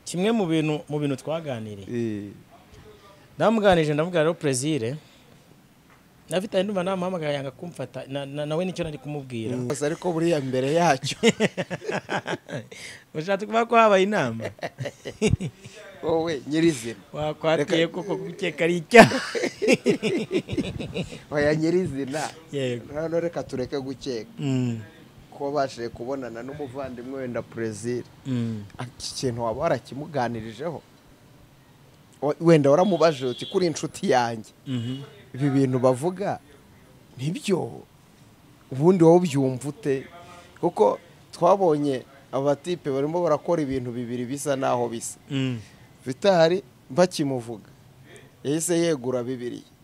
Kimwe mu bintu twaganiriye, ndamuganije, ndamubwira rero Plaisir nafite, ndumva namuhamagaye yanga kumfata, nawe nicyo nari kumubwira. Gusa ariko buriya mbere yacyo, ushatse kuvuga ko habaye inama? Wowe nyirizina. Wakwatiye koko gukeka ari icyaha. Oya, nyirizina. Yego. Hano reka tureke gukeka. Ko wabashije kubonana n'umuvandimwe wenda Plaisir, iki kintu waba warakimuganirijeho? Wenda waramubajije uti: "Kuri inshuti yanjye, ibi bintu bavuga nibyo?" Ubundi wowe ubyumva ute? Kuko twabonye abatipe barimo barakora ibintu bibiri bisa naho bisa. Vitari bakimuvuga yahise yegura Bibiriya.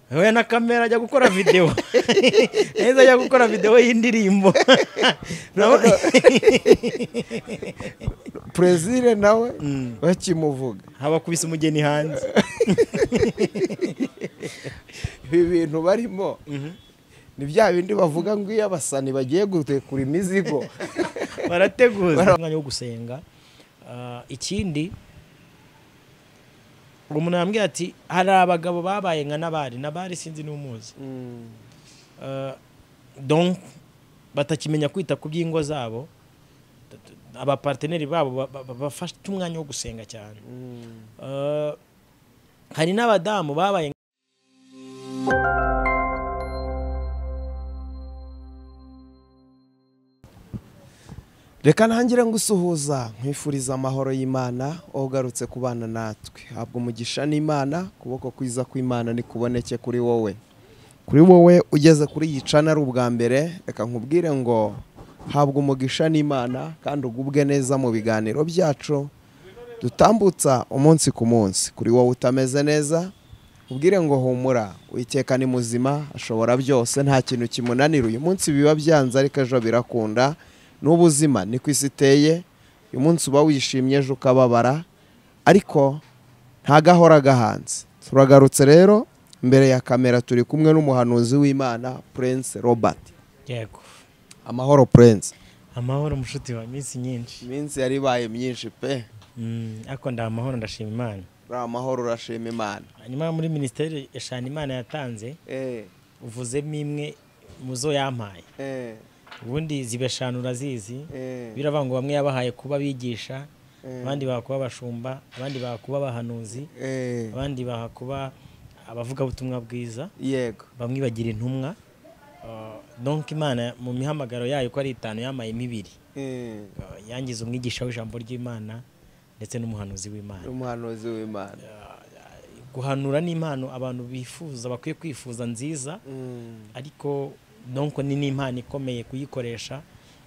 We na kamera ajya gukora videwo, neza ajya gukora videwo y'indirimbo. Plaisir nawe bakimuvuga habakubise umugeni hanze. Ibi bintu barimo ni bya bindi bavuga ngo iyo abasani bagiye gutekura imizigo barateguza umwanya wo gusenga. Ikindi uwo muntu yambwiye ati hari abagabo babaye nka Nabali. Nabali sinzi n'umuzi. Donc batakimenya kwita ku by'ingo zabo, abaparteneri babo bafata umwanya wo gusenga cyane. Hari n'abadamu babaye Reka ntangire ngusuhuza, nkwifuriza amahoro y'Imana. Wowe ugarutse kubana natwe, habwa umugisha n'Imana. Ukuboko kwiza kw'Imana nikuboneke kuri wowe. Kuri wowe ugeze kuri iyi channel ari ubwa mbere, reka nkubwire ngo habwa umugisha n'Imana kandi ugubwe neza mu biganiro byacu dutambutsa umunsi ku munsi. Kuri wowe utameze neza, ubwire ngo humura, Uwiteka ni muzima, ashobora byose, nta kintu kimunanira. Uyu munsi biba byanze ariko ejo birakunda. N'ubuzima niko isi iteye, uyu munsi uba wishimye, ejo ukababara, ariko ntagahora gahanze. Turagarutse rero imbere ya kamera, turi kumwe n'umuhanuzi w'Imana Prince Robert. Yego. Amahoro, Prince. Amahoro, mushuti wa minsi nyinshi. Iminsi yari ibaye myinshi pe. Ariko ndi amahoro, ndashima Imana. Uri amahoro, urashima Imana. Hanyuma muri minisiteri eshanu Imana yatanze, uvuzemo imwe mu zo yampaye. Ubundi ziba eshanu, urazizi. Biravuga ngo bamwe yabahaye kuba abigisha, abandi baha kuba abashumba, abandi baha kuba abahanuzi, abandi baha kuba abavugabutumwa bwiza, bamwe bagira intumwa. Donc Imana mu mihamagaro yayo ko ari itanu yamayemo ibiri. Yangize umwigisha w'ijambo ry'Imana ndetse n'umuhanuzi w'Imana. Umuhanuzi w'Imana. Guhanura ni impano abantu bifuza, bakwiye kwifuza, nziza, ariko donc ni n'impano ikomeye kuyikoresha,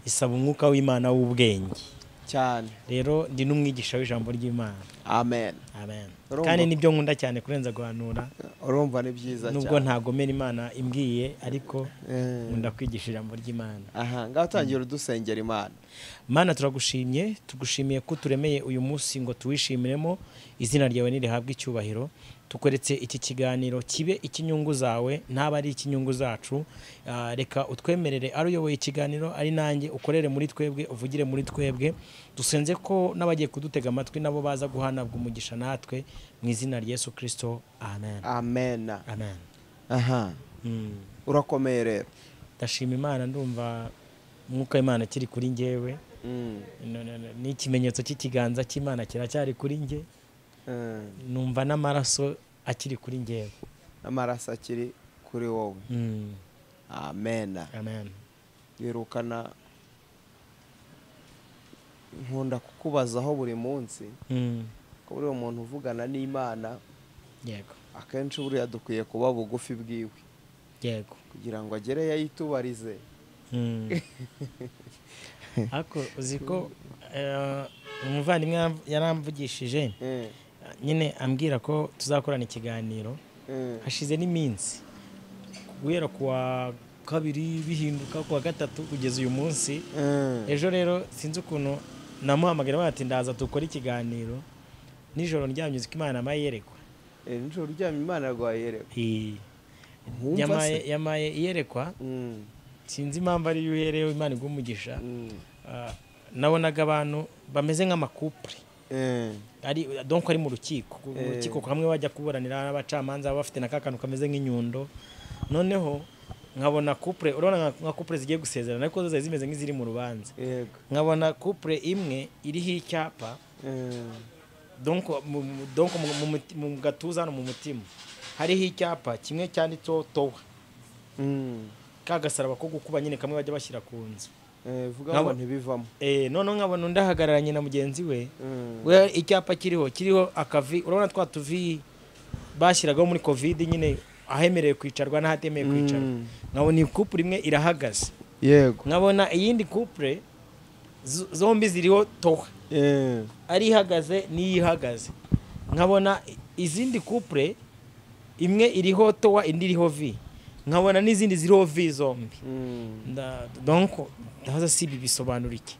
isaba umwuka w'Imana w'ubwenge. Cyane. Rero ndi n'umwigisha w'ijambo ry'Imana. Amen. Amen. Kandi nibyo nkunda cyane kurenza guhanura. Urumva ni byiza nubwo cyane. Ntagomera Imana imbwiye, ariko nkunda kwigisha ijambo ry'Imana. Aha ngaho tangira udusengera Imana. Mana, turagushimye, tugushimiye ko uturemeye uyu munsi ngo tuwishimiremo. Izina ryawe nirihabwe icyubahiro. Tukweretse iki kiganiro, kibe icy'inyungu zawe, ntaba ari icy'inyungu zacu. Reka utwemerere, ari uyoboye ikiganiro, ari nanjye, ukorere muri twebwe, uvugire muri twebwe. Dusenze ko n'abagiye kudutega amatwi nabo baza guhanabwa umugisha natwe, mu izina rya Yesu Kristo, amen. Amen. Amen. Aha. Urakomeye rero? Ndashima Imana, ndumva umwuka w'Imana akiri kuri njyewe. No, ni ikimenyetso cy'ikiganza cy'Imana kiracyari kuri njye. Numva n'amaraso akiri kuri njyewe. Amaraso akiri kuri wowe. Amen. Amen. Birukana nkunda kukubazaho buri munsi, ko buriya umuntu uvugana n'Imana, akenshi buriya dukwiye kuba bugufi bwiwe kugira ngo agereyo ayitubarize. Ariko uzi ko umuvandimwe yaramvugishije nyine ambwira ko tuzakorana ikiganiro, hashize n'iminsi, guhera ku wa kabiri bihinduka ku wa gatatu kugeza uyu munsi. Ejo rero sinzi ukuntu namuhamagara ati: "Ndaza dukore ikiganiro." Nijoro ndyamye, uzi ko Imana yampaye iyerekwa. Nijoro uryamye Imana yaguhaye iyerekwa? Nkumva se? Yamaye iyerekwa. Sinzi impamvu ariyo uhereyeho, Imana iguha umugisha. Nabonaga abantu bameze nk'amakupure ari donc ari mu rukiko, mu rukiko hamwe bajya kuburanira n'abacamanza bafite na kakantu kameze nk'inyundo. Noneho nkabona couple, urabona nka couple zigiye gusezerana ariko zo zimeze nk'iziri mu rubanza. Nkabona couple imwe iriho icyapa donc mu gatuza no mu mutima hariho icyapa kimwe cyanditseho towa, ka gasaraba ko gukuba nyine kamwe bajya bashyira ku nzu. Vuga ngo ntibivamo. Noneho nkabona undi ahagararanye na mugenzi we, we icyapa kiriho akavi, urabona twa tuvi bashyiragaho muri covid nyine ahemerewe kwicarwa n'ahatemewe kwicarwa. Nkabona iyi couple imwe irahagaze. Yego. Nkabona iyindi couple zombi ziriho towa, ari ihagaze n'iyihagaze. Nkabona izindi couple imwe iriho towa indi iriho vi, nkabona n'izindi ziriho vi zombi. Donc ndaza si ibi bisobanura iki?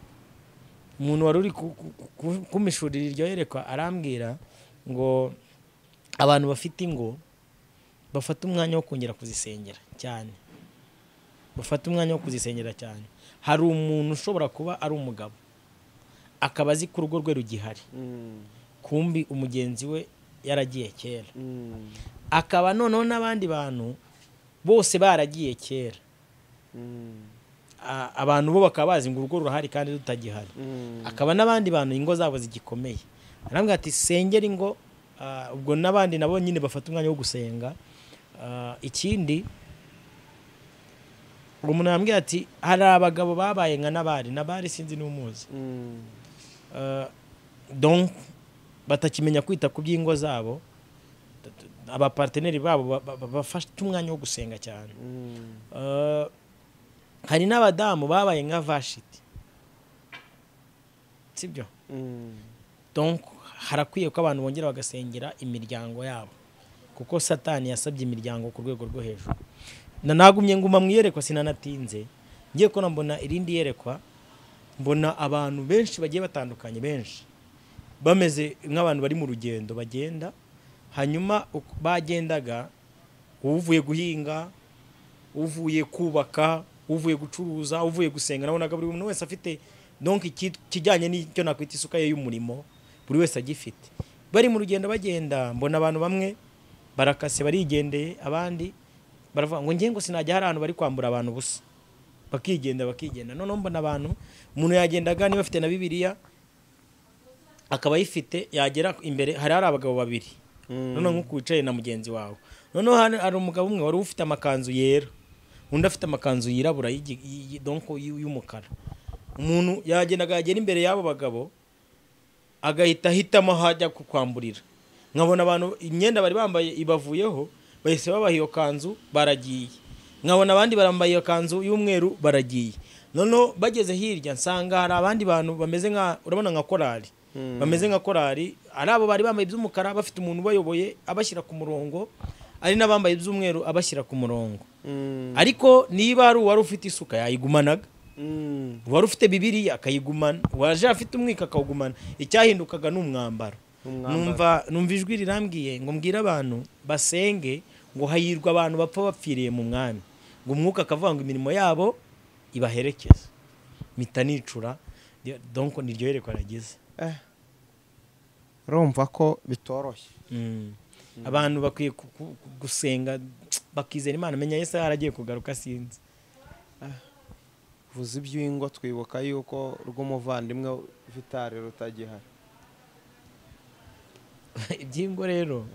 Umuntu wari uri kumishurira iryo yerekwa arambwira ngo abantu bafite ingo bafata umwanya wo kongera kuzisengera cyane, bafata umwanya wo kuzisengera cyane. Hari umuntu ushobora kuba ari umugabo akaba azi ko urugo rwe rugihari, kumbi umugenzi we yaragiye kera, akaba noneho n'abandi bantu bose baragiye kera, abantu bo bakaba bazi ngo urugo rurahari kandi rutagihari, akaba n'abandi bantu ingo zabo zigikomeye. Arambwira ati sengera ingo, ubwo n'abandi nabo nyine bafata umwanya wo gusenga. Ikindi umuntu yambwiye ati hari abagabo babaye nka Nabali sinzi n'umuzi, donc batakimenya kwita ku by'ingo zabo, abaparteneri babo bafata umwanya wo gusenga cyane. Hari n'abadamu babaye nka Vashiti, sibyo? Donc harakwiye ko abantu bongera bagasengera imiryango yabo, kuko Satani yasabye imiryango ku rwego rwo hejuru. Nagumye nguma mu iyerekwa sinanatinze, ngiye ko mbona irindi yerekwa, mbona abantu benshi bagiye batandukanye, benshi bameze nk'abantu bari mu rugendo bagenda. Hanyuma bagendaga uvuye guhinga, uvuye kubaka, uvuye gucuruza, uvuye gusenga. Nabonaga buri muntu wese afite donc ikijyanye n'icyo nakwita isuka ye y'umurimo, buri wese agifite. Bari mu rugendo bagenda, mbona abantu bamwe barakase barigendeye, abandi baravuga ngo ngiye ngo sinajya hari ahantu bari kwambura abantu busa, bakigenda. Noneho mbona abantu, umuntu yagendaga niba afite na Bibiliya akaba ayifite, yagera imbere hari abagabo babiri, noneho nk'uko wicaye na mugenzi wawe. Noneho hari umugabo umwe wari ufite amakanzu yera, undi afite amakanzu yirabura donc y'umukara. Umuntu yagendaga yagera imbere y'abo bagabo agahita ahitamo aho ajya kukwamburira. Nkabona abantu imyenda bari bambaye ibavuyeho, bahise babaha iyo kanzu baragiye. Nkabona abandi barambaye iyo kanzu y'umweru baragiye. Noneho bageze hirya nsanga hari abandi bantu bameze nka, urabona nka korali, bameze nka korali, ari abo bari bambaye iby'umukara bafite umuntu ubayoboye abashyira ku murongo, ari n'abambaye iby'umweru abashyira ku murongo. Ariko niba ari uwari ufite isuka yayigumanaga, uwari ufite Bibiliya akayigumana, uwaje afite umwika akawugumana. Icyahindukaga ni umwambaro. Numva ijwi rirambwiye ngo mbwire abantu basenge ngo hahirwa abantu bapfa bapfiriye mu mwami, ngo umwuka akavuga ngo imirimo yabo ibaherekeza. Mpita nicura, donc niryo yerekwa nagize. Urumva ko bitoroshye. Abantu bakwiye gusenga bakizera Imana. Menya Yesu yaragiye kugaruka sinzi. Vuze iby'ingo twibuka yuko rw'umuvandimwe Vitali rutagihari. Iby'ingo rero,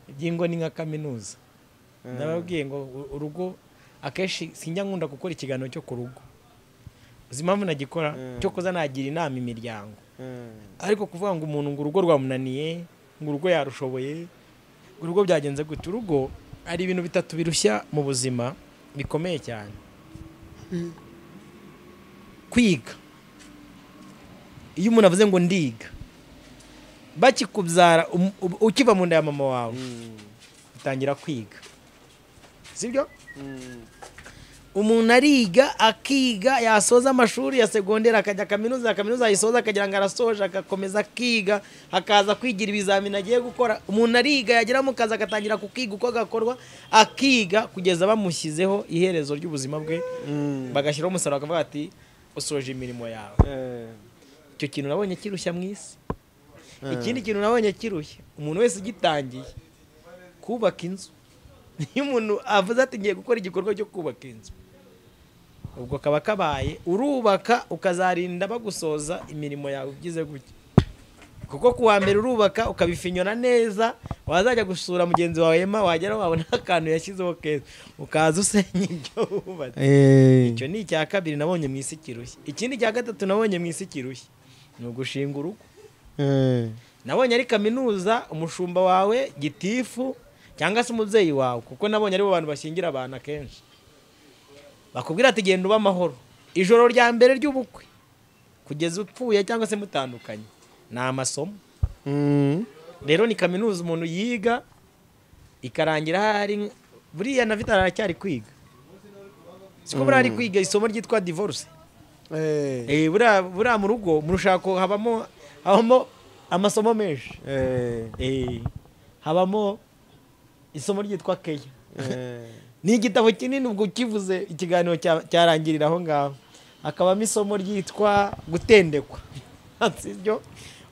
iby'ingo ni nka kaminuza. Nababwiye ngo urugo akenshi sinjya nkunda gukora ikiganiro cyo ku rugo. Uzi impamvu nagikora? Cyo kuza nagira inama imiryango. Ariko kuvuga ngo umuntu ngo urugo rwamunaniye, ngo urugo yarushoboye, ngo urugo byagenze gute, urugo ari ibintu bitatu birushya mu buzima bikomeye cyane. Kwiga. Iyo umuntu avuze ngo ndiga, bakikubyara ukiva mu nda ya mama wawe utangira kwiga, sibyo? Umuntu ariga akiga, yasoza amashuri ya segonderi akajya kaminuza, kaminuza ayisoza akagira ngo arasoje, agakomeza akiga, akaza kwigira ibizamini agiye gukora. Umuntu ariga yagera mu kazi agatangira kukiga uko gakorwa, akiga kugeza bamushyizeho iherezo ry'ubuzima bwe, bagashyiraho umusaraba bakavuga ati Usoje imirimo yawe. Icyo kintu nabonye kirushya mu isi. Ikindi kintu nabonye kirushya, umuntu wese ugitangiye kubaka inzu, iyo umuntu avuze ati ngiye gukora igikorwa cyo kubaka inzu, ubwo kaba kabaye urubaka ukazarinda bagusoza imirimo yawe ugize gutya. Kuko kuwa mbere urubaka ukabifinyora neza, wazajya gusura mugenzi wawe Emma wagera wabona akantu yashyizeho keza, ukaza usenya ibyo wubatse. Icyo ni icya kabiri nabonye mu isi kirushya. Ikindi cya gatatu nabonye mu isi kirushya ni ugushinga urugo. Nabonye ari kaminuza umushumba wawe gitifu cyangwa se umubyeyi wawe, kuko nabonye ari bo bantu bashyingira abantu akenshi, bakubwira ati genda uba amahoro ijoro rya mbere ry'ubukwe kugeza upfuye cyangwa se mutandukanye, ni amasomo. Rero ni kaminuza umuntu yiga ikarangira hari buriya na Vitali aracyari kwiga, siko buriya ari kwiga isomo ryitwa divorce. Buriya mu rugo mu rushako habamo amasomo menshi. Habamo isomo ryitwa keya. Ni igitabo kinini, ubwo kivuze ikiganiro cyarangirira aho ngaho. Hakabamo isomo ryitwa gutendekwa, sibyo?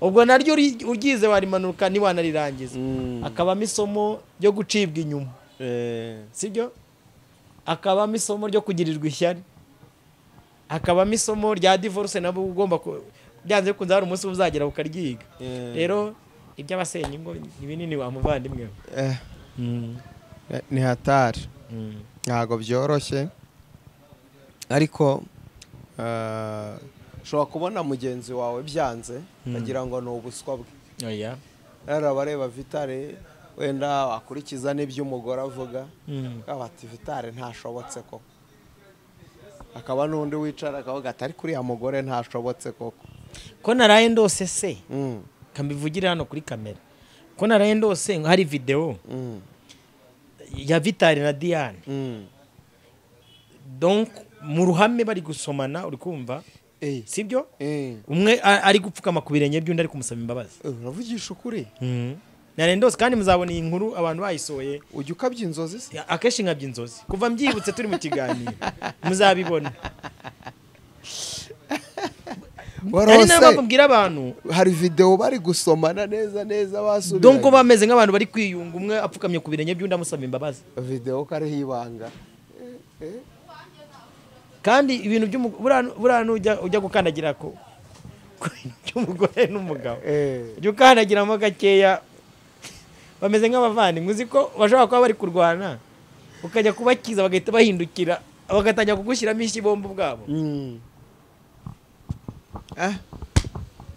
Ubwo naryo uryize warimanuka ntiwanarirangiza. Hakabamo isomo ryo gucibwa inyuma, sibyo? Hakabamo isomo ryo kugirirwa ishyari. Hakabamo isomo rya divorce, nabwo ugomba byanze bikunze hari umunsi uzagera ukaryiga. Rero iby'abasenya ingo ni binini wa muvandimwe. Ni hatari, ntabwo byoroshye, ariko ushobora kubona mugenzi wawe byanze agira ngo ni ubuswa bwe. Rero abareba Vitali wenda akurikiza n'ibyo umugore avuga, bati Vitali ntashobotse koko. Akaba n'undi wicara akavuga ati ariko uriya mugore ntashobotse koko. Ko naraye ndose se, kambivugira hano kuri kamera, ko naraye ndose hari video ya Vitali na Diane. Donc mu ruhame bari gusomana, uri kumva, sibyo? Umwe ari gupfukama ku birenge by'undi ari kumusaba imbabazi. Uravugisha ukuri? Naraye ndose, kandi muzabona iyi nkuru abantu bayisohoye. Ujya ukabya inzozi se? Akenshi nkabya inzozi kuva mbyibutse turi mu kiganiro, muzabibona. Ari nayo mpamvu mbwira abantu, hari video bari gusomana neza neza basubiranye, donc bameze nk'abantu bari kwiyunga, umwe apfukamye ku birenge by'undi amusaba imbabazi. Video ko ariho ibanga. Kandi ibintu buriya ujya gukandagira ku by'umugore n'umugabo, ujya ukandagiramo gakeya, bameze nk'abavandimwe. Uzi ko bashobora kuba bari kurwana, ukajya kubakiza bagahita bahindukira bagatangira kugushyiramo ishyi bombi ubwabo.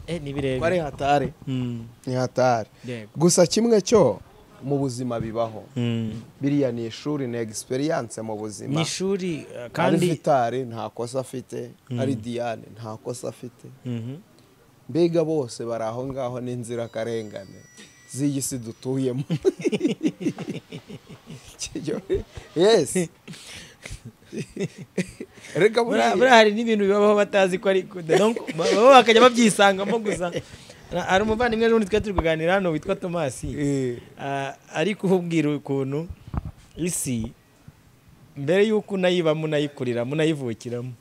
Ni birebire. Ari hatari. Ni hatari. Gusa kimwe cyo mu buzima bibaho. Biriya ni ishuri, ni experience mu buzima. Ni ishuri, kandi Vitali nta kosa afite, ari Diane nta kosa afite. Mbega bose bari aho ngaho n'inzira karengane z'iyi si dutuyemo. Yes. Reka buriya hari n'ibintu bibaho batazi ko ari donc baba bakajya babyisangamo gusa. Hari umuvandimwe ejo bundi twari turi kuganira hano witwa Thomas, ari kuhubwira ukuntu isi mbere y'uko unayibamo unayikuriramo unayivukiramo,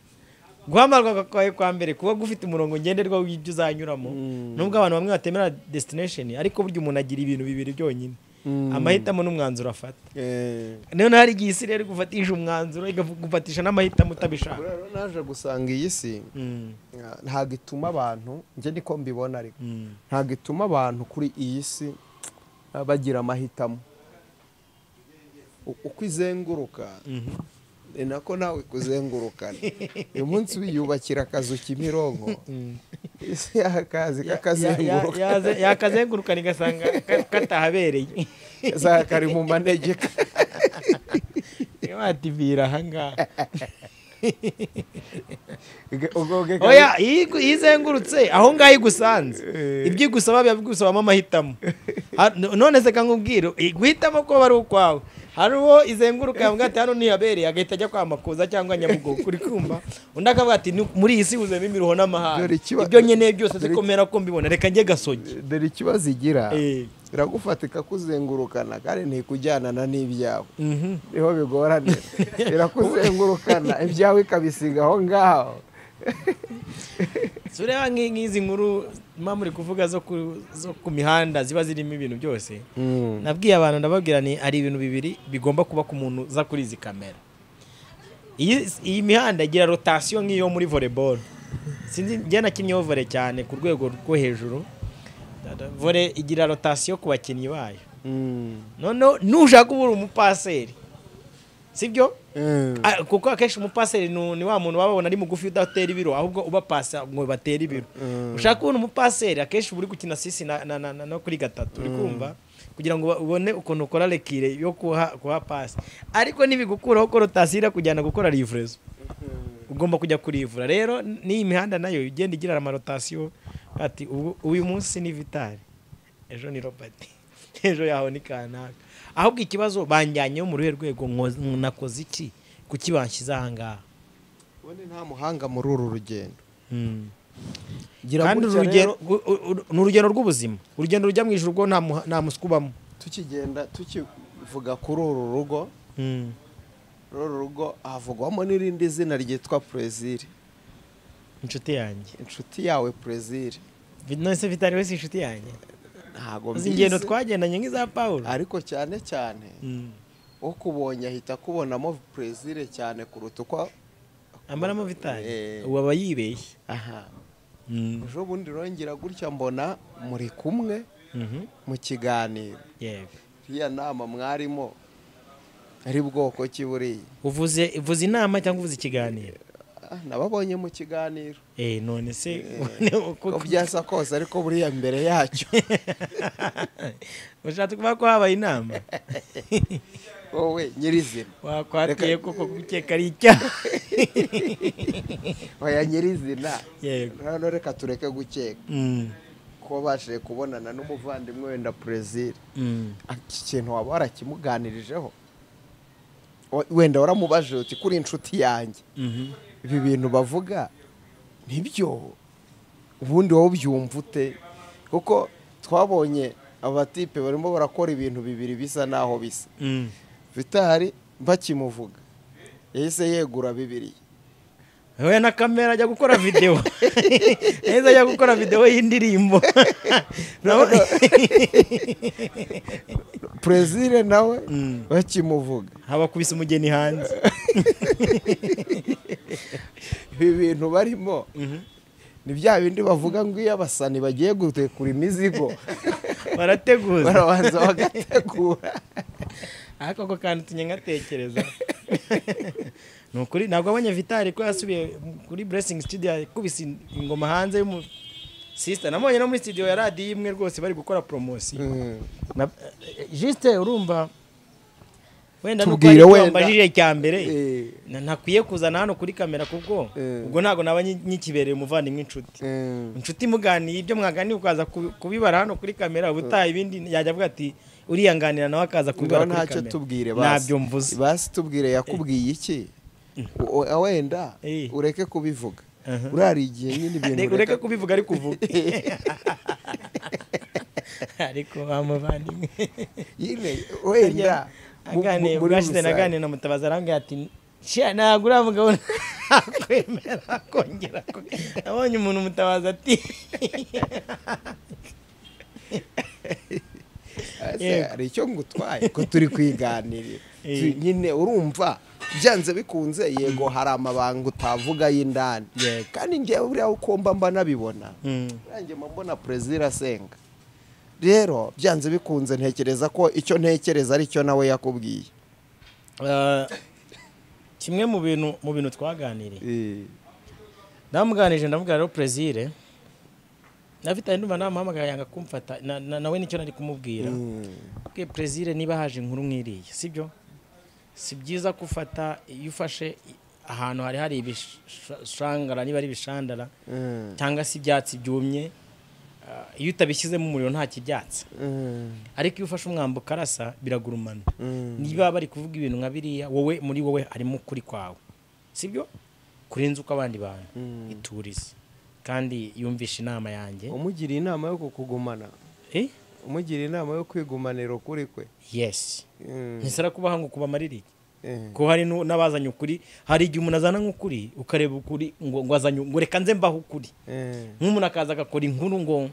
guhamagarwa kwawe kwa mbere kuba gufite umurongo ngenderwaho w'ibyo uzanyuramo. Nubwo abantu bamwe batemera destination, ariko burya umuntu agira ibintu bibiri byonyine, amahitamo n'umwanzuro afata. Noneho hari igihe isi rero igufatisha umwanzuro, ikagufatisha n'amahitamo utabishaka. Rero naje gusanga iyi si ntabwo ituma abantu, njye niko mbibona, ariko ntabwo ituma abantu kuri iyi si bagira amahitamo. Uko izenguruka ni nako nawe kuzengurukana. Uyu munsi wiyubakira akazu Kimironko, isi yakazi kakazenguruka, yakazengurukana igasanga katahabereye, kari mu manegeka. Watibira aha ngaha. Oya, iyo izengurutse aho ngaho igusanze, ibyo igusaba biba bigusabamo amahitamo. None se kankubwira, guhitamo ko bari ukwawe. Hari uwo izenguruka yavuga ati hano ntihabereye, agahita ajya kwa Makuza cyangwa Nyabugogo, uri kumva? Undi akavuga ati muri iyi si huzuyemo imiruho n'amahane, ibyo nkeneye byose sikomera ko mbibona, reka njye Gasogi. Dore ikibazo igira, iragufata ikakuzengurukana kandi ntikujyanana n'ibyawe, niho bigoranira. Irakuzengurukana ibyawe ikabisiga aho ngaho, Sureba nk'izi nkuru muri kuvuga zo ku mihanda ziba zirimo ibintu byose. Nabwiye abantu ndababwira ni ari ibintu bibiri bigomba kuba ku muntu uza kuri izi kamera. Iyi mihanda igira rotation nk'iyo muri volleyball. Sinzi njye nakinnyeho volley cyane ku rwego rwo hejuru. Volley igira rotation ku bakinnyi bayo. Noneho nushaka ubura umupaseri, sibyo? Kuko akenshi umupaseri ni wa muntu wababona ari mugufi udatera ibiro, ahubwo ubapasa ngo batera ibiro. Ushaka kubona umupaseri akenshi uri gukina sisi na kuri gatatu, uri kumva, kugira ngo ubone ukuntu ukora rekire yo kuha pasi. Ariko nibigukuraho ko rotation irakujyana gukora livraison, ugomba kujya kurivura. Rero n'iyi mihanda nayo igenda igira amarotation, ati uyu munsi ni Vitali, ejo ni Robert, ejo yaho ni kanaka. Ahubwo ikibazo banjyanyeho mu ruhe rwego, nakoze iki kuki banshyize aha ngaha? Ubundi nta muhanga muri uru rugendo. Kandi ni urugendo rw'ubuzima, urugendo rujya mu ijuru rwo nta muswa ubamo. Tukigenda tukivuga kuri uru rugo, uru rugo havugwamo n'irindi zina ryitwa Plaisir. Inshuti yanjye. Inshuti yawe Plaisir. None Vitali wese inshuti yanjye. Ntago mbizi. Ingendo twagendanye nk'iza Paul. Ariko cyane cyane ukubonye ahita kubonamo Plaisir cyane kuruta uko ambaramo Vitali. Ubu aba yibeshye. Aha. Ejo bundi rongera gutya mbona muri kumwe mu kiganiro. Yego. Iya nama mwarimo ari bwoko ki buriya? Uvuze inama cyangwa uvuze ikiganiro? Nababonye mu kiganiro. None se uko byasa kose, ariko buriya mbere yacyo ushatse kuvuga ko habaye inama? Wowe nyirizina wakwatiye koko gukeka ari icyaha. Oya nyirizina. Yego. None reka tureke gukeka. Ko bashije kubonana n'umuvandimwe wenda Plaisir. Iki kintu waba warakimuganirijeho? Wenda waramubaje uti kuri inshuti yanjye, ibi bintu bavuga nibyo, ubundi wowe ubyumva ute? Kuko twabonye abatipe barimo barakora ibintu bibiri bisa naho bisa. Vitali bakimuvuga yahise yegura bibiri. Oya na kamera ajya gukora video. Yahise ajya gukora video y'indirimbo. Plaisir nawe bakimuvuga habakubise umugeni hanze. Ibi bintu barimo ni bya bindi bavuga ngo iyo abasani bagiye gutekura imizigo barateguza, barabanza bagategura. Ariko ko kandi tunyengatekereza nukuri ntabwo abonye Vitali ko yasubiye kuri Blessing Studio yakubise ingoma hanze y'umu sister. Namubonye no muri studio ya radio imwe rwose bari gukora promotion. Juste urumva wenda nuko wambajije cya mbere ntakwiye kuzana hano kuri kamera, kuko ubwo ntago naba nyikibereye umuvandimwe inshuti. Inshuti muganiye ibyo mwaganiye ukaza kubibara hano kuri kamera, ubutaha ibindi yajya avuga ati uriyanganira nawe akaza kubibara kuri kamera. Ntacyo tubwire basi. Nabyo mvuze. Basi tubwire yakubwiye iki? Wenda ureke kubivuga. Urari igihe nyine ibintu ureke kubivuga ariko uvuga. Ariko bamuvandimwe yine wenda bwashize naganira na Mutabazi arambwira ati ntabwo uriya mugabo nakwemera kongera. Nabonye umuntu Mutabazi ati hari icyo ngutwaye ko turi kwiganirira nyine, urumva byanze bikunze. Yego hari amabanga utavuga y'indani, kandi ngewe buriya uko mba nabibona nanjye mbona Plaisir asenga. Rero byanze bikunze ntekereza ko icyo ntekereza ari cyo nawe yakubwiye. Kimwe mu bintu twaganiriye, ndamuganije ndamubwira rero Plaisir nafite ndumva namuhamagaye yanga kumfata, nawe nicyo nari kumubwira. Plaisir niba haje inkuru nk'iriya, sibyo? Si byiza gufata iyo ufashe ahantu hari ibishangara, niba ari ibishandara cyangwa se ibyatsi byumye, iyo utabishyizemo umuriro nta kibyatsi. Ariko iyo ufashe umwambo ukarasa biragurumana. Niba bari kuvuga ibintu nka biriya, wowe muri wowe harimo ukuri kwawe, sibyo? Kurenza uko abandi bantu iturize. Kandi yumvisha inama yanjye. Umugiriye inama yo kukugumana. Umugiriye inama yo kwigumanira ukuri kwe. Yes. Ntisara kubaha ngo kubamarira iki? Ko hari n'abazanye ukuri, hari igihe umuntu azana nk'ukuri ukareba ukuri ngo azanye ngo reka nze mbaho ukuri. Nk'umuntu akaza agakora inkuru ngo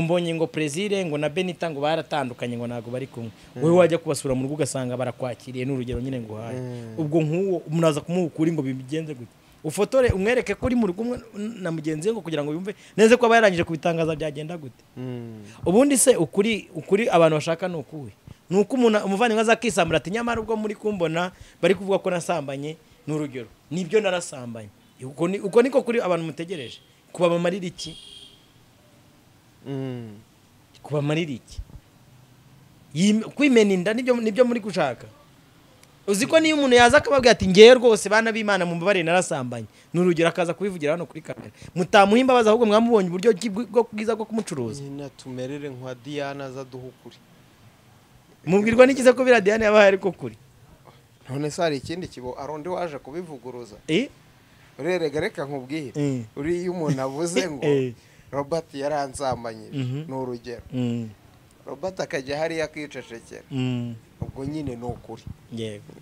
mbonye ngo Prezire ngo na Benita ngo baratandukanye ngo ntago bari kumwe. Wowe wajya kubasura mu rugo ugasanga barakwakiriye n'urugero nyine ngo uhaye. Ubwo nk'uwo umuntu aza kumuha ukuri ngo bigenze gute? Ufotore umwereke ko uri mu rugo na mugenzi we ngo kugira ngo yumve neze ko aba yarangije kubitangaza byagenda gute. Ubundi se ukuri abantu bashaka ni ukuwe? Nuko umuntu umuvandimwe azakisambura ati nyamara ubwo muri kumbona bari kuvuga ko nasambanye n'urugero nibyo narasambanye. Uko niko kuri abantu mutegereje kubabamarira iki? Kubamarira iki? Kwimena inda nibyo muri gushaka. Uzi ko niyo umuntu yaza akababwira ati ngewe rwose bana b'Imana mumbabarire narasambanye n'urugero akaza kubivugira hano kuri kamera, mutamuha imbabazi ahubwo mwamubonye uburyo bwiza bwo kumucuruza. Nyina tumerere nka Diana azaduha ukuri. Mubwirwa n'ikize ko bira Diana yabaye ariko kuri. None se hari ikindi kibo arundi waje kubivuguruza? Urerega reka nkubwire. Uri iyo umuntu avuze ngo Robert yaranzamanyije n'urugero. Robert akajya hariya akicecekera. Ubwo nyine ni ukuri. Yego.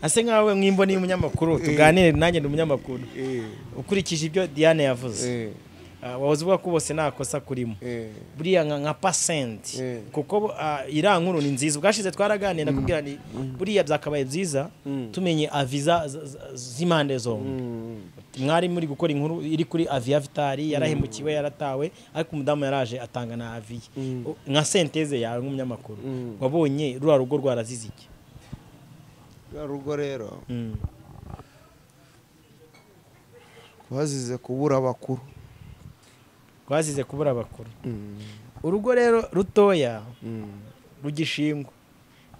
Ase nkawe mwimboni y'umunyamakuru tuganire nanjye ndi umunyamakuru. Ukurikije ibyo Diane yavuze. Wahoze uvuga ko bose nta kosa kurimo. Buriya nka percent kuko iriya nkuru ni nziza. Ubwashize twaraganira nakubwira ni buriya byakabaye byiza tumenye aviza z'impande zombi. Mwari muri gukora inkuru iri kuri Avia Vitali yarahemukiwe yaratawe ariko umudamu yaraje atanga na avi. Nka senteze yawe nk'umunyamakuru wabonye rura rugo rwarazize iki? Rura rugo rero rwazize kubura abakuru. Rwazize kubura abakuru. Urugo rero rutoya rugishingwa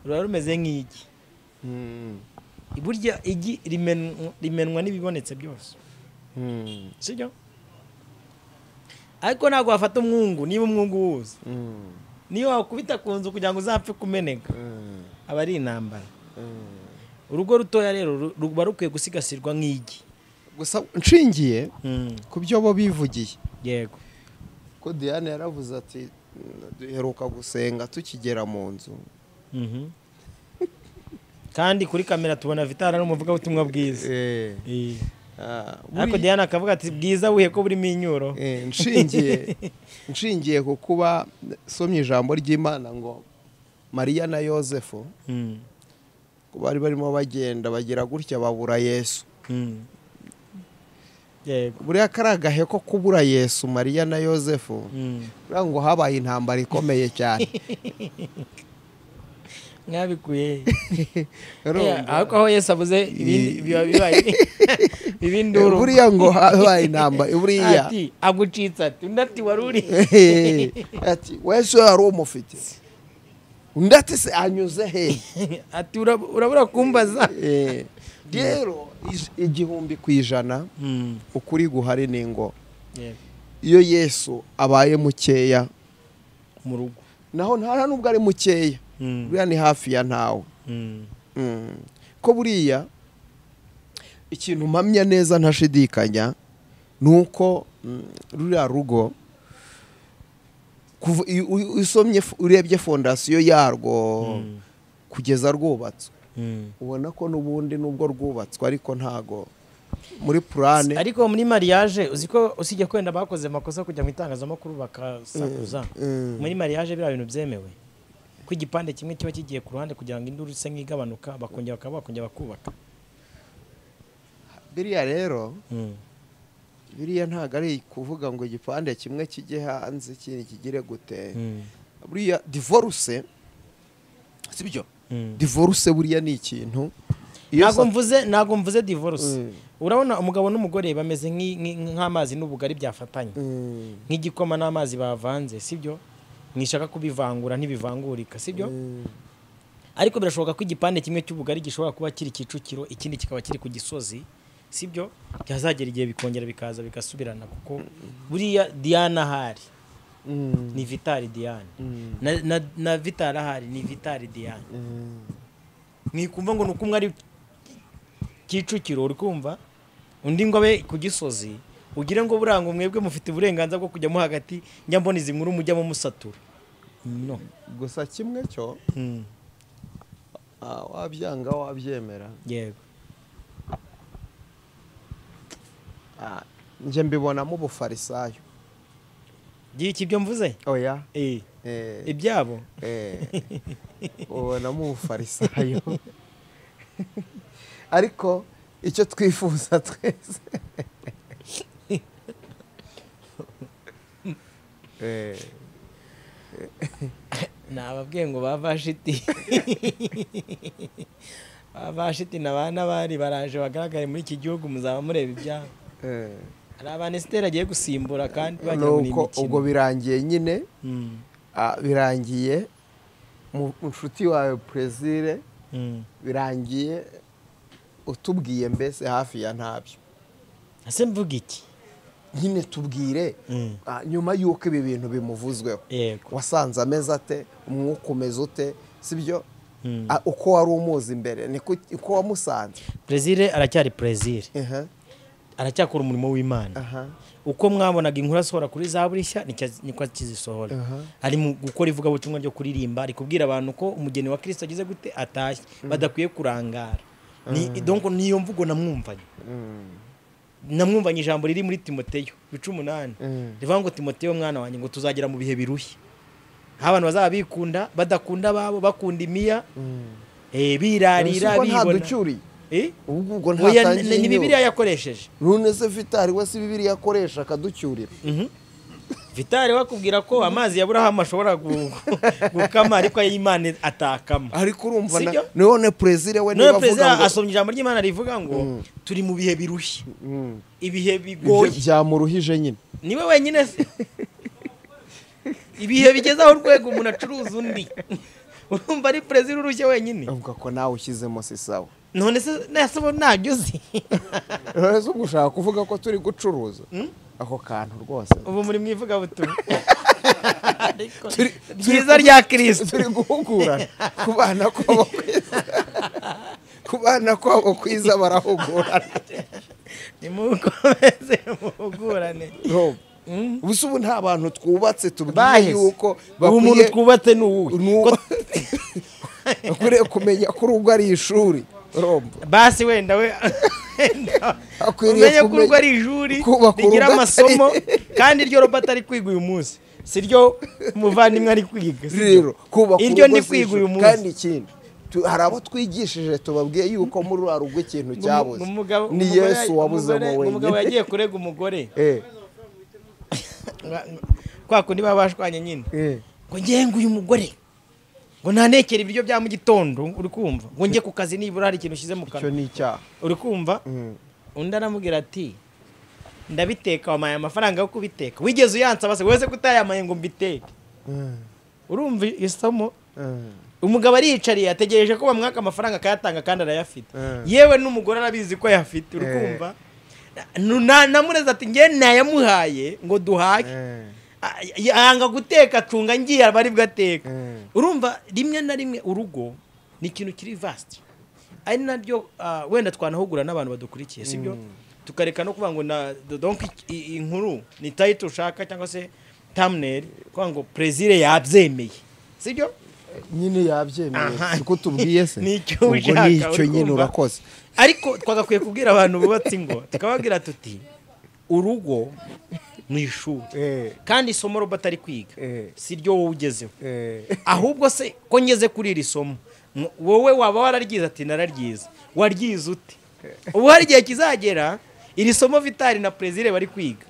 ruba rumeze nk'igi. Burya igi rimenwa n'ibibonetse byose. Sibyo? Ariko ntabwo wafata umwungu niba umwungu wuzi. Niyo wakubita ku nzu kugira ngo uzapfe kumeneka aba ari intambara. Urugo rutoya rero ruba rukwiye gusigasirwa nk'igi. Gusa nshingiye ku byo bo bivugiye. Yego. Ko Diane yaravuze ati duheruka gusenga tukigera mu nzu. Kandi kuri kamera tubona Vitali ari umuvuga ubutumwa bwiza. Ariko Diane akavuga ati bwiza buhe ko burimo inyuro. Nshingiye ku kuba somye ijambo ry'Imana ngo Mariya na Yosefu ko bari barimo bagenda bagira gutya babura Yesu. Yego. Buriya karagahe ko kubura Yesu Mariya na Yosefu buriya ngo habaye intambara ikomeye cyane. Mwabikuye. Ariko aho Yesu abuze ibindi biba bibaye ibinduru. Buriya ngo habaye intambara buriya ati agucitse ati undi ati waruri ati wese yari umufite undi ati se anyuze he ati urabura kumbaza. Rero 1000% ukuri guhari ni ngo iyo Yesu abaye mukeya mu rugo naho ntara nubwo ari mukeya buriya ni hafi ya ntawe. Ko buriya ikintu mpamya neza ntashidikanya nuko ruriya rugo usomye urebye fondasiyo yarwo kugeza rwubatswe ubona ko n'ubundi nubwo rwubatswe ariko ntago muri plane. Ariko muri mariage uziko usijye kwenda bakoze amakosa kujya mu itangazamakuru bakasakuza. Muri mariage biriya bintu byemewe ko igipande kimwe kiba kigiye ku ruhande kugira ngo induru ise nkigabanuka bakongera bakongera bakubaka. Biriya rero biriya ntago ari kuvuga ngo igipande kimwe kijye hanze ikindi kigire gute. Buriya divorce sibyo? Divorce buriya ni ikintu ntago mvuze divorce. Urabona umugabo n'umugore bameze nk'amazi n'ubugari byafatanye nk'igikoma n'amazi bavanze sibyo? Mwishaka kubivangura ntibivangurika sibyo? Ariko birashoboka ko igipande kimwe cy'ubugari gishobora kuba kiri Kicukiro ikindi kikaba kiri ku Gisozi sibyo? Byazagera igihe bikongera bikaza bigasubirana kuko buriya Diana ahari ni Vitali Diane na Vitali ahari ni Vitali Diane. Mwikumva ngo nuko umwe ari Kicukiro uri kumva undi ngo abe ku Gisozi ugire ngo buranga mwebwe mufite uburenganzira bwo kujya mo hagati njya mbona izi nkuru mujya mu musatura. No gusa kimwe cyo Wabyanga wabyemera. Yego. Nje mbibonamo ubufarisayo. Giki ibyo mvuze? Oya. Ibyabo? Ubonamo ubufarisayo. Ariko icyo twifuza twese. Nababwiye ngo bavashiti. Bavashiti nabana bari baraje bagaragare muri iki gihugu muzaba mureba ibyabo. Hari abantu Esther agiye gusimbura kandi bagira ngo ni imikino. Ubwo birangiye nyine. Birangiye mu nshuti wawe Plaisir. Birangiye utubwiye mbese hafi ya ntabyo. Ase mvuga iki? Nyine tubwire nyuma yuko ibi bintu bimuvuzweho. Wasanze ameze ate, umwuka umeze ute, sibyo? Uko wari umuzi imbere niko uko wamusanze. Plaisir aracyari Plaisir. Aracyakora umurimo w'Imana. Uko mwabonaga inkuru asohora kuri Zaburi nshya niko akizisohora. Ari mu gukora ivuga butumwa ryo kuririmba, ari kubwira abantu ko umugeni wa Kristo agize gute atashye, badakwiye kurangara. Ni donc niyo mvugo namwumvanye. Namwumvanye ijambo riri muri Timoteyo 8 rivuga ngo Timoteyo mwana wanjye ngo tuzagera mu bihe birushye. Abantu bazaba bikunda badakunda babo bakunda imiya birarira bibona. Ubwo ntatangiye ni Bibiliya yakoresheje. None se Vitali we si Bibiliya yakoresha akaducyurira. Vitali wakubwira ko amazi ya Aburahamu ashobora gukama ariko ay'Imana atakama. Ariko urumva none Plaisir we niba avuga ngo asomye ijambo ry'Imana rivuga ngo turi mu bihe birushye. Ibihe bigoye. Byamuruhije nyine. Niwe wenyine se. Ibihe bigeze aho urwego umuntu acuruza undi. Urumva ari Plaisir urushye wenyine. Avuga ko nawe ushyizemo si sawa. None se nasabo ntabyo uzi. None se ugushaka kuvuga ko turi gucuruza. Ako kantu rwose. Ubu muri mwivuga butumwa. Byiza rya Kristo. Turi guhugurana. Kubana kwabo kwiza. Kubana kwabo kwiza barahugurana. Nimukomeze muhugurane. Ubu ubu nta bantu twubatse tubwiye yuko umuntu twubatse n'uwuhe. Akwiriye kumenya ko urugo ari ishuri. Basi wenda we umenye ko urugo ari ishuri rigira amasomo kandi iryo Robert ari kwiga uyu munsi si ryo muvandimwe ari kwiga. Rero kubaka iryo ndi kwiga uyu munsi. Kandi ikindi hari abo twigishije tubabwiye yuko muri rwa rugo ikintu cyabuze ni Yesu wabuzemo wenyine. Umugabo yagiye kurega umugore kwa kundi babashwanye nyine ngo ngenga uyu mugore ngo ntanekere ibiryo bya mu gitondo uri kumva ngo njye ku kazi nibura hari ikintu ushyize mu kanwa. Icyo ni icyaha. Uri kumva? Undi aramubwira ati ndabiteka wamaye amafaranga yo kubiteka wigeze uyansaba se wese kutayamaye ngo mbiteke. Urumva isomo? Umugabo ariyicariye ategereje ko bamwaka amafaranga akayatanga kandi arayafite. Yewe n'umugore arabizi ko ayafite. Uri kumva? Namureze ati nge nayamuhaye ngo duhake. Yanga guteka acunga ngiye abari bwateka. Urumva rimwe na rimwe urugo ni ikintu kiri vast. Ari naryo wenda twanahugura n'abantu badukurikiye sibyo? Tukareka no kuvuga ngo na donc inkuru ni title ushaka cyangwa se thumbnail kuvuga ngo Plaisir yabyemeye. Sibyo? Nyine yabyemeye siko tubwiye se. Nicyo ushaka. Nicyo nyine urakoze. Ariko twagakwiye kubwira abantu bubatse ingo tukababwira tuti urugo ni ishuri kandi isomo Robert ari kwiga si ryo wowe ugezeho. Ahubwo se ko ngeze kuri iri somo wowe waba wararyize ati nararyize waryize ute? Ubu hari igihe kizagera iri somo Vitali na Plaisir bari kwiga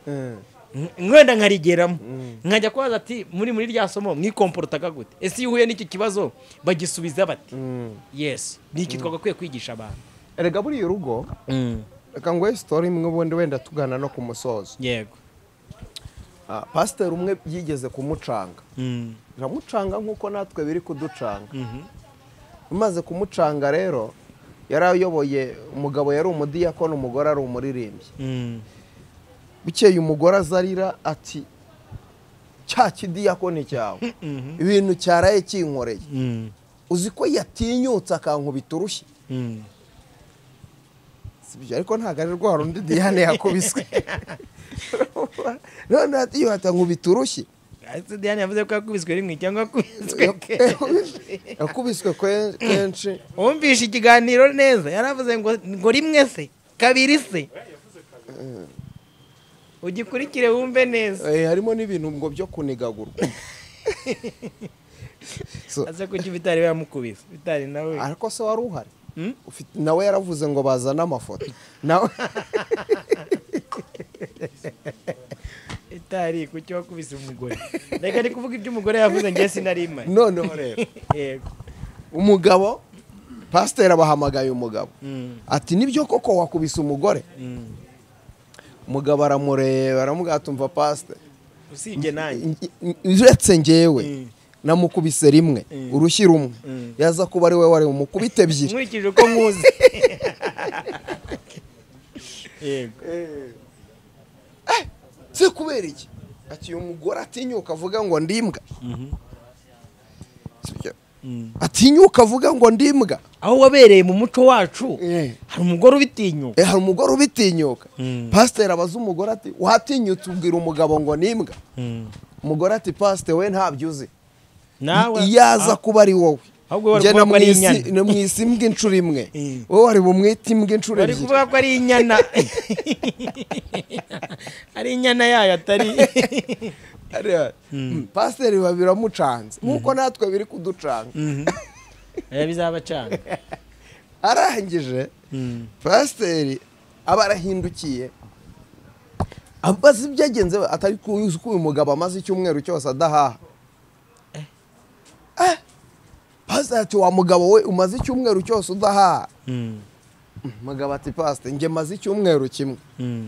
mwenda nkarigeramo nkajya kubaza ati muri rya somo mwikomportaga gute? Ese iyo uhuye n'iki kibazo bagisubiza bati yes. Ni iki twagakwiye kwigisha abantu? Erega buri urugo reka ngo story imwe ubundi wenda tugana no ku musozo. Yego. Pastor umwe yigeze kumucanga. Biramucanga nkuko natwe biri kuducanga. Umaze kumucanga rero yarayoboye umugabo yari umudiyakoni umugore ari umuririmbyi. Bukeye umugore azarira ati cya kidiyakoni cyawe ibintu cyaraye kinkoreye. Uzi ko yatinyutse akankubita urushyi. Sibyo ariko ntago ari rwa rundi Diane yakubiswe. None ati yatankubita urushyi. Diane yavuze ko yakubiswe rimwe cyangwa yakubiswe kenshi. Yakubiswe kenshi. Wumvishe ikiganiro neza, yaravuze ngo rimwe se kabiri se. Ugikurikire wumve neza. Harimo n'ibintu ngo byo kunigagurwa. Aze kuki Vitali yamukubise. Vitali nawe. Ariko se wari uhari? Nawe yaravuze ngo bazana amafoto. Nawe Vitali kuki wakubise umugore? Reka ndi kuvuga ibyo umugore yavuze ngiye sinarima. Noneho rero. Yego. Umugabo pastor abahamagaye umugabo. Ati nibyo koko wakubise umugore? Umugabo aramureba aramubwira ati umva pastor. Usibye nanjye. Uretse ngewe. Namukubise rimwe urushyi rumwe yaza kuba ari we wari umukubite ebyiri nkurikije uko nkuzi. Yego. Se kubera iki ati uyu mugore atinyuka avuga ngo ndimbwa. Atinyuka avuga ngo ndimbwa. Aho wabereye mu muco wacu hari umugore ubitinyuka. Hari umugore ubitinyuka. Pastor abaza umugore ati watinyutse ubwira umugabo ngo nimbwa? Umugore ati pastor we ntabyo uzi. Nawe yaza kuba ari wowe. Ahubwo wari kuvuga ko ari inyana. No mwisi imbwa inshuro imwe. Wowe wari bumwite imbwa inshuro ebyiri. Wari kuvuga ko ari inyana. Ari inyana yayo atari. Pastor babiramucanze nkuko natwe biri kuducanga. Bizabacanga. Arangije pastor aba arahindukiye. Abaza ibyagenze atari kuzi ko uyu mugabo amaze icyumweru cyose adahaha. Pastor ati wa mugabo we umaze icyumweru cyose udahaha. Mugabo ati pastor nge maze icyumweru kimwe.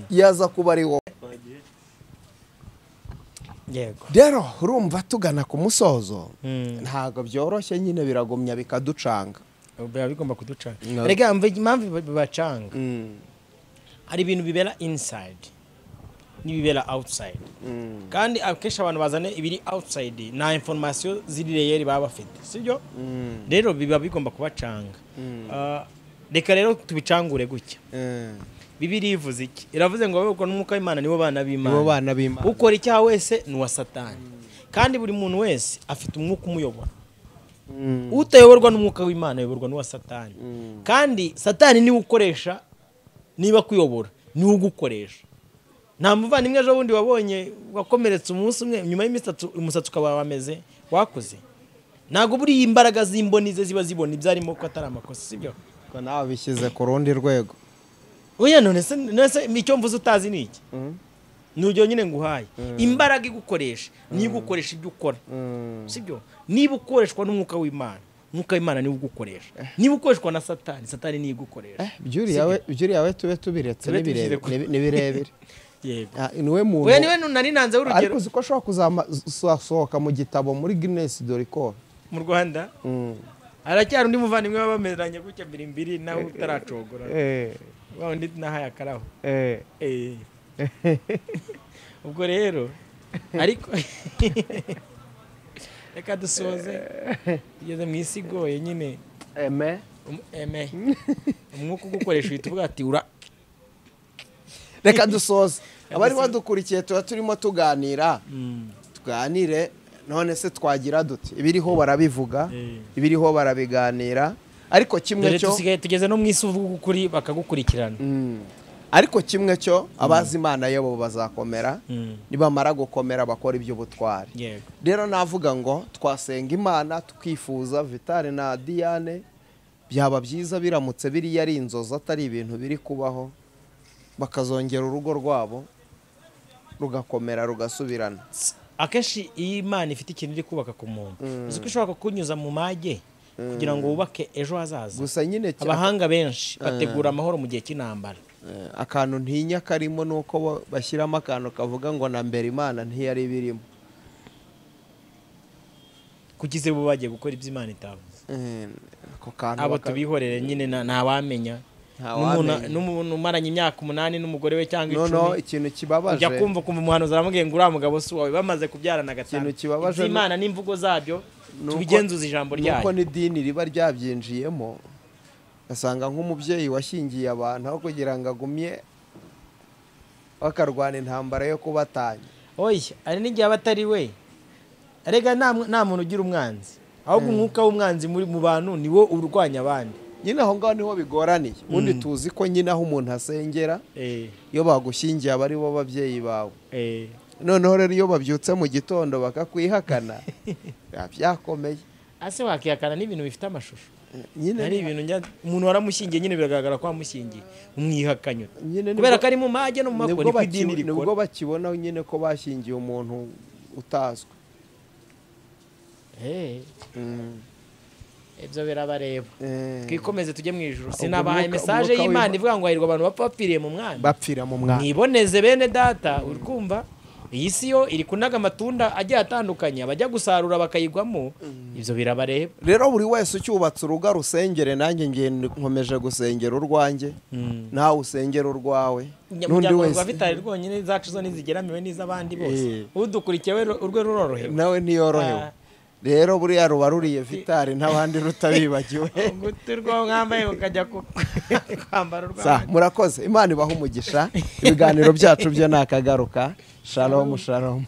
Yaza kuba ari wowe. Yego. Rero urumva tugana ku musozo. Ntago byoroshye nyine biragumya bikaducanga. Biba bigomba kuducanga. Rega impamvu bibacanga. Hari ibintu bibera inside n'ibibera outside. Kandi akenshi abantu bazane ibiri outside na information ziri reyeri baba bafite, sibyo? Rero biba bigomba kubacanga. Reka rero tubicangure gutya. Bibiliya ivuze iki? Iravuze ngo abayoborwa n'umwuka w'Imana nibo bana b'Imana. Nibo bana b'Imana. Ukora icyaha wese ni uwa Satani. Kandi buri muntu wese afite umwuka umuyobora. Utayoborwa n'umwuka w'Imana ayoborwa n'uwa Satani. Kandi Satani niwe ukoresha, niba kuyobora niwe ugukoresha. Nta muvandimwe ejo bundi wabonye wakomeretse umunsi umwe nyuma y'iminsi itatu umusatsi ukaba wameze wakuze. Ntabwo buriya imbaraga z'imboni ze ziba zibona ibyo arimo ko atari amakosa, sibyo? Ko nawe bishyize ku rundi rwego. Oya none se icyo mvuze utazi ni iki? Ni urugero nyine nguhaye. Imbaraga igukoresha niyo igukoresha ibyo ukora, sibyo? Niba ukoreshwa n'umwuka w'Imana, umwuka w'Imana niwe ugukoresha. Niba ukoreshwa na Satani, Satani niyo igukoresha. Byuriya we tube tubiretse nibirebire. Yego. Niwe muntu. Oya niwe nari nanze urugero. Ariko uzi ko ashobora kuzasohoka mu gitabo muri Guinness de Record mu Rwanda. Aracyari undi muvandimwe babameranye gutya mbiri nawe utaracogora. Wa undi nahaye akaraho. Ubwo rero ariko reka dusoze tugeze mu isi igoye nyine. Eme umwuka ugukoresha uhita uvuga ati ura. Reka dusoze. Abari badukurikiye tuba turimo tuganira. Tuganire none se twagira dute? Ibiriho barabivuga, ibiriho barabiganira. Ariko kimwe cyo dusigaye tugeze no mu isi uvuga ukuri bakagukurikirana. Ariko kimwe cyo abazi Imana yabo bazakomera, nibamara gukomera bakora ibyo butwari. Rero navuga ngo twasenga Imana tukifuza Vitali na Diane byaba byiza biramutse biri yari inzozi atari ibintu biri kubaho, bakazongera urugo rwabo rugakomera rugasubirana. Akenshi iyi Imana ifite ikintu iri kubaka ku muntu, uzi ko ishobora kukunyuza mu mage kugira ngo wubake ejo hazaza. Gusa nyine abahanga benshi bategura amahoro mu gihe cy'intambara. Akantu ntinya karimo nuko bashyiramo akantu kavuga ngo na mbere Imana ntiyari birimo. Kukize bo bagiye gukora ibyo Imana itavuze. Abo tubihorere nyine ntawamenya. N'umuntu umaranye imyaka 8 n'umugore we cyangwa 10. No ikintu kibabaje. Ujya kumva umuhanuzi aramubwiye ngo uriya mugabo si uwawe, bamaze kubyarana gatanu. Ikintu kibabaje Imana n'imvugo zabyo tubigenzuza ijambo ryayo. Nuko n'idini riba ryabyinjiyemo, asanga nk'umubyeyi washyingiye abantu aho kugira ngo agumye bakarwana intambara yo kubatanya. Oya, ari n'igihe aba atari we. Erega nta muntu ugira umwanzi, ahubwo umwuka w'umwanzi muri mu bantu niwo urwanya abandi. Nyine aho ngaho niho bigoraniye. Ubundi tuzi ko nyine aho umuntu asengera iyo bagushyingiye aba ari bo babyeyi bawe. Noneho rero iyo babyutse mu gitondo bakakwihakana byakomeye. Ase wakihakana n'ibintu bifite amashusho. Nyine ari ibintu umuntu waramushyingiye nyine biragaragara ko wamushyingiye umwihakanye kubera ko ari mu mage no mu makoni ku idini rikora. Nibwo bakibona nyine ko bashyingiye umuntu utazwi. Ibyo birabareba. Twikomeze tujye mu ijuru. Sinabahaye message y'Imana ivuga ngo hahirwa abantu bapfa bapfiriye mu mwami. Bapfira mu mwami. Mwiboneze bene data, uri kumva? Iyi si yo iri kunaga amatunda agiye atandukanye, abajya gusarura bakayigwamo, ibyo birabareba. Rero buri wese ucyubatse urugo rusengere, nanjye ngiye nkomeje gusengera urwanjye, nawe usengera urwawe. N'undi wese vitari rwonyine zacu zo nizigeramiwe n'iz'abandi bose. Udukurikiye we urwe rurorohewe. Nawe ntiyorohewe. Rero buriya ruba ruriye vitari n'abandi rutabibagiwe. Gutirwa mwambaye ukajya kwambara urwawe. Murakoze, Imana ibahe umugisha. Ibiganiro byacu byo nakagaruka. Shalom shalom.